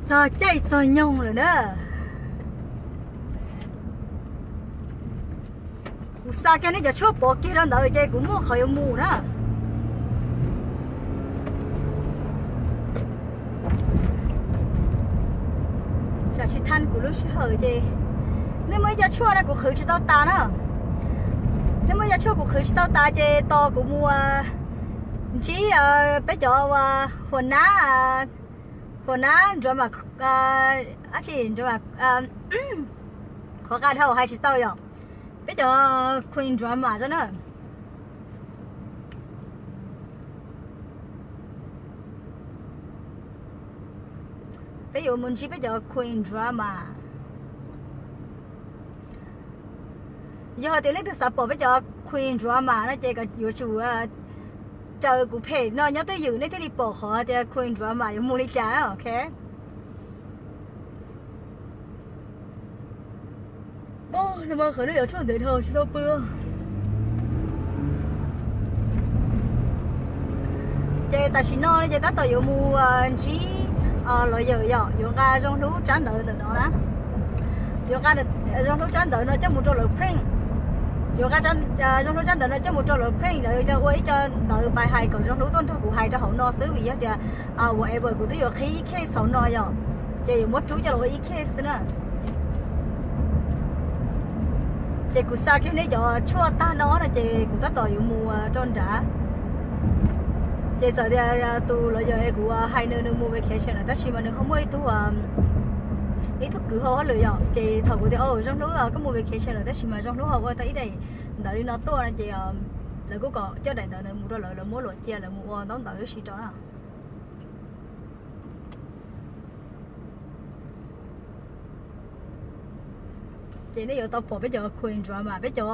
Txog caij txog nyoog lawm na. Kuv xa kiag neb cov tshuaj pov kiag rau ntawd ces kuv muaj qhov yuav mus na. Tsam tsis tha kuv lub sij hawm ces nej muaj ib co tshuaj no kuv qhwv tsis tau tas na. Nej muaj ib co tshuaj kuv qhwv tsis tau tas ces tos kuv mus ntsib peb cov uas huas nab, huas nab drama, ab tsi drama, qhov qab dhau hais tsis tau yom. Peb cov queen drama xwb na. Peb yuav mus ntsib peb cov queen drama. Yog hais tias leej twg xav pom peb cov queen drama no ces yuav tsum raws kuv page no nyob twj ywm nej thiaj li pom qhov tias queen drama yuav mus li cas na, ok. Qhov no yuav tshuaj ntev dhau tsis tau pw. Ces tam sim no ces tab tom yuav mus ntsib los yawm yom, yuav nqa zoo hlub tsab ntawv ntawm no na. Yuav nqa zoo hlub tsab ntawv no coj mus rau lawv print. Yuav nqa zoo hlub tsab ntawv no coj mus rau lawv print, lawv ua ib co ntawv pais hais kom zoo hlub tuaj nrog kuv hais rau hauv no xwb vim yog tias whatever kuv twb yuav qhib ib case hauv no yom, ces yuav muab rub coj los ua ib case xwb na. Ces kuv xa kiag neb cov tshuaj tag no no ces kuv tab tom yuav mus rau nrad. Ces txawm tias tus los yog kuv hais nws, nws mus vacation lawm tab sis mas nws ho muaj ib tug, ib tug kwv hauj lwm yom, ces thaum kuv tias zoo hlub koj mus vacation lawm tab sis mas zoo hlub ho ua tau ib daim ntawv li no tuaj no ces lawv kuj kom coj daim ntawv ntawd mus rau lawv, lawv muab luam cia lawv mus ua ntaub ntawv ib si rau na. Ces nej yuav tau pom peb cov queen drama, peb cov,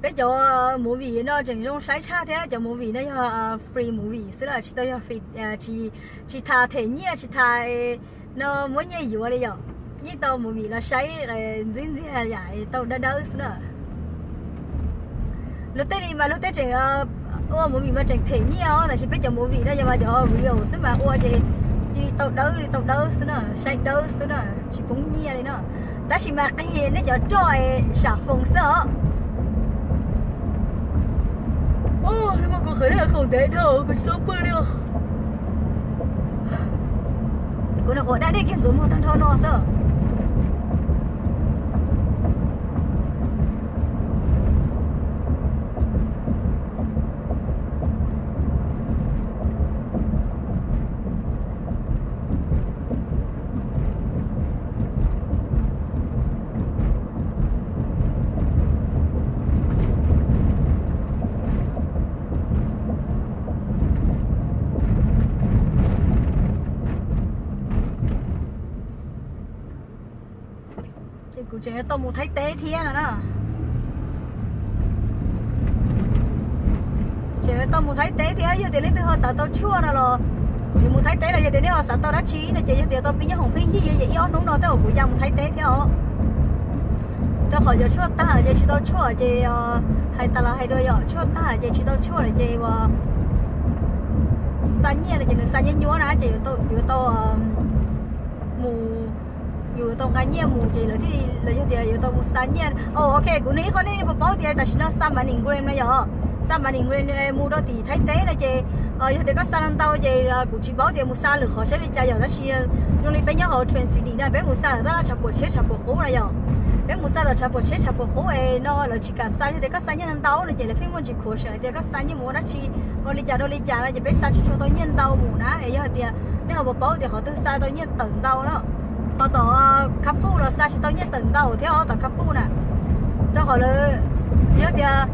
peb cov movie no tseem zoo saib tshaj thiab, cov movie no yog free movie xwb na, tsis tau yog free, tsis tham them nyiaj tsis tham no muab nyiaj yuav li yom. Yeej tau movie los saib ntxwb ntxiag yam tau dawb dawb xwb na. Luag tej li mas luag tej tseem ua movie mas tseem them nyiaj os, tab sis peb cov movie no yog mas cov real xwb mas ua ces cia li tau dawb li tau dawb xwb na, saib dawb xwb na, tsis poob nyiaj li na. Tab sis mas qig nej cov roj sam foos xwb os. Kuv qhwv lawv khoom ntev dhau kuv tsis tau pw li os. Kuv nws quav dab dej kiag ntxuav muag tag nrho no xwb. Ces kuv tseem yuav tau mus Thaib teb thiab no na. Tseem yuav tau mus Thaib teb thiab, yog tias leej twg ho xav tau tshuaj no los, yuav mus Thaib teb los yog tias nej ho xav tau dab tsi no ces yog tias tau pib nyob hoom pheej yig yog ib ob hnub no tej zaum kuv ya mus Thaib teb thiab os. Rau qhov cov tshuaj tag ces tsis tau tshuaj ces hais tas los hais dua yom, tshuaj tag ces tsis tau tshuaj lawm ces uas xa nyiaj no ces nws xa nyiaj nyuab na ces yuav tau mus, yus tau nqa nyiaj mus ces lawv thiaj li los yog tias yuav tau mus xa nyiaj. Ok, kuv nug ib qho nej puas paub tias tam sim no xa money gram no yom, xa money gram mus rau tim Thaib teb no ces yog tias koj xa ntau ces kuv tsis paub tias mus xa lwm qhov saib li cas yom, tab sis zoo li peb nyob hauv Twin City na peb mus xa tom tshav puam tsheb tshav puam qub na yom, peb mus xa tom tshav puam tsheb tshav puam qub es no lawv tsis kam xa, yog tias koj xa nyiaj ntau no ces lawv pheej muaj ntsis khuav seem tias koj xa nyiaj mus ua dab tsi ua li cas rau li cas no ces peb xa tsis tshua tau nyiaj ntau mus na. Es yog hais tias nej ho puas paub tias qhov twg xa tau nyiaj tawm ntau no, ho tom Kha Puj los xa tsis tau nyiaj tawm ntau thiab os, tom Kha Puj na. Rau qhov lawv, yog tias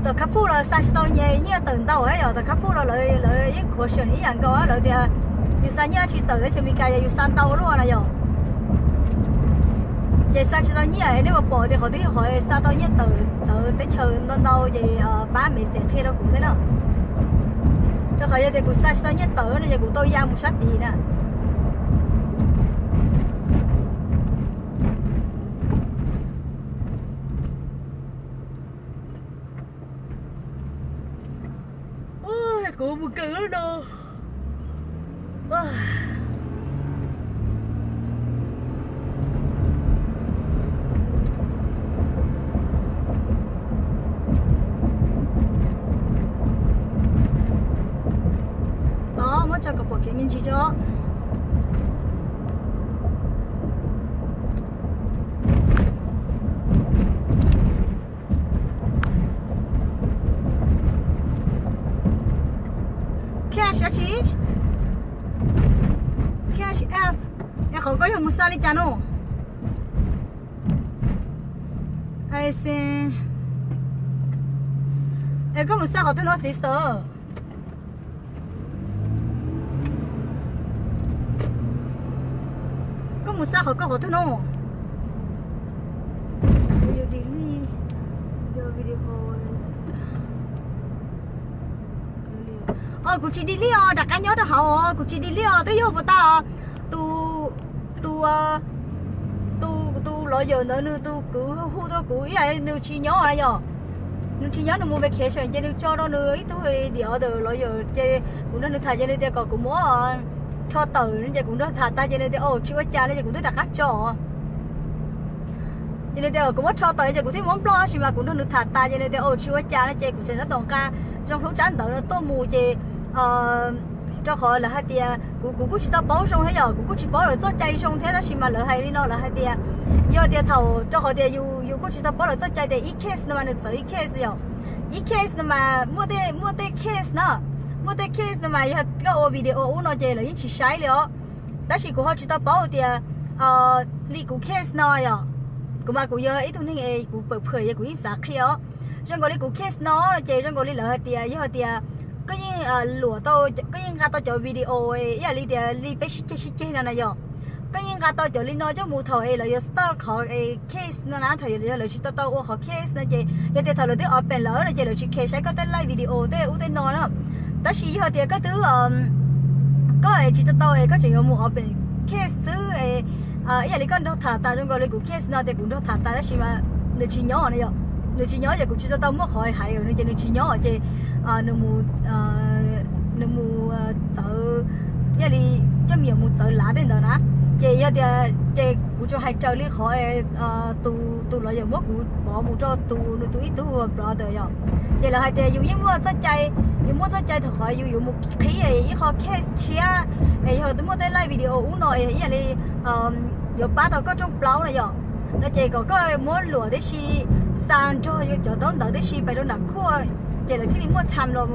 tom Kha Puj los xa tsis tau nyiaj tawm ntau thiab yom, tom Kha Puj los lawv, lawv yeej khuav seem ib yam nkaus, lawv tias yus xa nyiaj tsis tawm teb chaws Amelikas yog yus xa ntau luaj na yom. Ces xa tsis tau nyiaj, nej puas pom tias qhov twg yog qhov xa tau nyiaj tawm txawv teb chaws ntau ntau ces pab message qhia rau kuv thiab na. Rau qhov yog tias kuv xa tsis tau nyiaj tawm no ces kuv tau ya mus sab tid na. Kuv mus Kawg no. Tod muab tso kom pom kev me ntsis tso. Cash dab tsi? Cash App. Es qhov koj yog mus xa li cas no? Es koj mus xa qhov twg no sister? Koj mus xa qhov koj qhov twg no? Kuv tsis delete os, rov qab nyob rau hauv os, kuv tsis delete os, twb yog puas tas os. Tus, tus, tus, tus lawyer ntawd nws tus kwv hu rau kuv ib yam nws tsis nyob na yom. Nws tsis nyob, nws mus vacation ces nws tso rau nws ib tug the other lawyer ces kuv nrog nws tham ces nws tias kom kuv muab rho tawm no ces kuv nrog tham tas ces nws tias tsis ua cas no ces kuv twb rov qab tso. Ces nws tias kuv muab rho tawm ces kuv thiaj muab block, tab sis mas kuv nrog nws tham tas ces nws tias tsis ua cas no ces kuv tseem tab tom nqa zoo hlub tsab ntawv no tuaj mus ces rau qhov lawv hais tias kuv, kuv kuj tsis tau paub zoo thiab yom, kuv kuj tsis paub lawv txoj cai zoo thiab, tab sis mas lawv hais li no, lawv hais tias yog tias thaum, rau qhov tias yus, yus kuj tsis tau paub lawv txoj cai tias ib case no mas nws txawv ib case yom. Ib case no mas muaj tej, muaj tej case na, muaj tej case no mas yog koj ua video ub no ces lawv yeej tsis saib li os. Tab sis kuv ho tsis tau paub tias li kuv case no yom, kuv mas kuv yog ib tug neeg es kuv pawm phwm es kuv yeej xav qhia os. Zoo nkaus li kuv case no no ces zoo nkaus li lawv hais tias yog tias koj yeej luam tau, koj yeej nqa tau cov video ib yam li tias li peb sib ceg sib ceg no na yom, koj yeej nqa tau cov li no coj mus thaum es lawv yuav start qhov case no na, thaum yog lawv tsis tau tau ua qhov case no ces yog tias thaum lawv twb open lawm no ces lawv tsis kheev saib koj tej live video tej ub tej no na. Tab sis yog tias koj twb, koj es tsis tau tau es koj tseem yuav mus open case xwb es ib yam li koj nrog tham tas zoo nkaus li kuv case no tias kuv nrog tham tas tab sis mas nws tsis nyob na yom, nws tsis nyob ces kuv tsis tau tau muaj qhov hais no ces nws tsis nyob ces nws mus, nws mus txawv, ib yam li coj me nyuam mus txawv lav tej ntawd na. Ces yog tias ces kuv tsuas hais raws li qhov tus, tus lawyer muab kuv pov mus rau tus, nws tus ib tug brother yom. Ces lawv hais tias yus yeej muaj txoj cai, yus muaj txoj cai thaum qhov yus yuav mus qhib ib qho case tshiab es yog muaj tej live video ub no es ib yam li yuav pab tau koj rooj plaub na yom, no ces kom koj muab luam tib si xa nrog cov ntaub ntawv tib si pais rau nram court ces lawv thiaj li muaj time los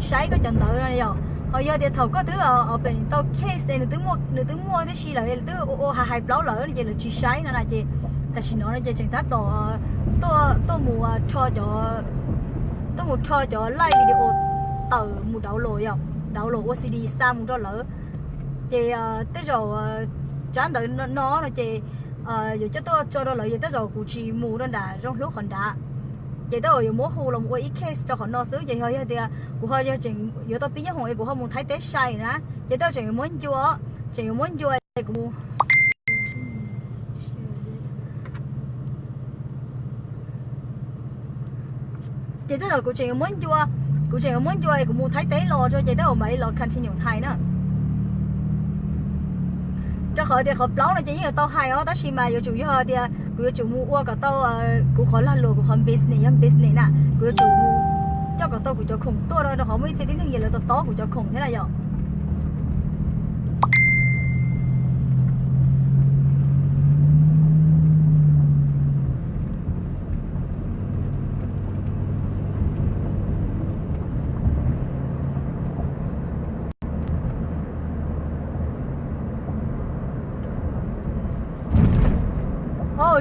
saib koj cov ntawv no yom. Ho yog tias thaum koj twb open tau case es nws twb muaj tib si lawm, twb ua hais hais plaub lawm no ces lawv tsis saib no na ces tam sim no no ces tseem tab tom tuaj mus rho cov, tuaj mus rho cov live video tawm mus download yom, download ua C D xa mus rau lawv. Ces tej zaum tsab ntawv no no ces yuav coj tuaj tso rau lawv, ces tej zaum kuv tsis mus rau nram Zoo Hlub qhov nrad, ces tej zaum yuav muab hu los ua ib case rau qhov no xwb. Ces yog, yog tias kuv ho yog tseem yuav tau pib nyob hoom es kuv ho mus Thaib teb sai na, ces tej zaum tseem yuav muab ncua, tseem yuav muab ncua es kuv mus Ces tej zaum kuv tseem yuav muab ncua, kuv tseem yuav muab ncua es kuv mus Thaib teb los tso ces tej zaum mam li los continue hais na. Rau qhov tias qhov plaub no ces yeej yuav tau hais os, tab sis mas yuav tsum yog tias kuv yuav tsum mus ua kom tau kuv qhov lag luam, kuv qhov business, yog business na, kuv yuav tsum mus coj kom tau kuv cov khoom tuaj rau, rau qhov muaj ib txhia tib neeg yog lawv tob tob kuv cov khoom thiab na yom.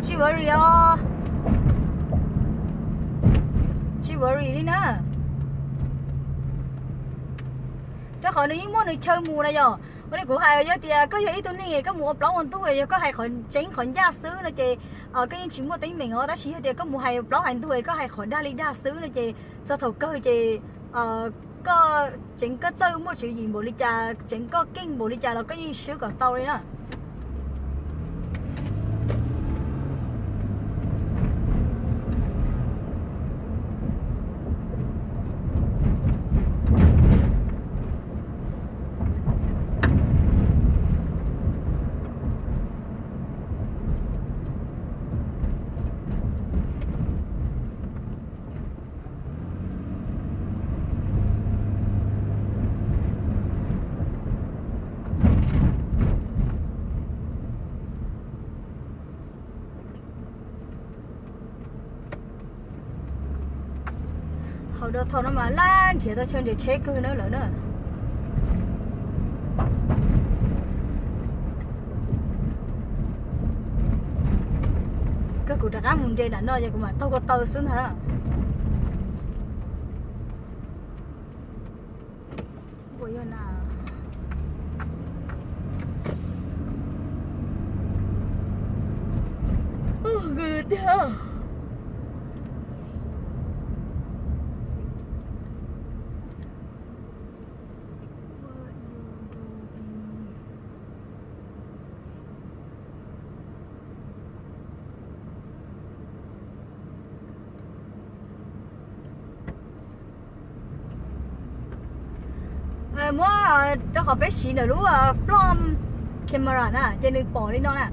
Tsis worry os, tsis worry li na. Rau qhov nws yeej muaj nws chaw mus na yom. Ua li kuv hais, yog tias koj yog ib tug neeg koj mus ua plaub ua ntug, yog koj hais qhov tseeb qhov ncaj xwb no ces koj yeej tsis muaj teeb meem os. Tab sis yog tias koj mus hais plaub hais ntug, koj hais qhov dag li dag xwb no ces txog thaum kawg ces koj tseev koj txawj muaj tswv yim npaum li cas, tseev koj keej npaum li cas los koj yeej swb kom tau li na. Rau thaum no mas laj nrhiav tau chaw nres tsheb kawg na lawm na. Kawg kuv rov qab mus nres nram no ces kuv mam taug ko taw xwb ntag. Ua yog na. Tiag. Muab rau qhov peb siv ntawm lub front camera na ces nws pom li no na.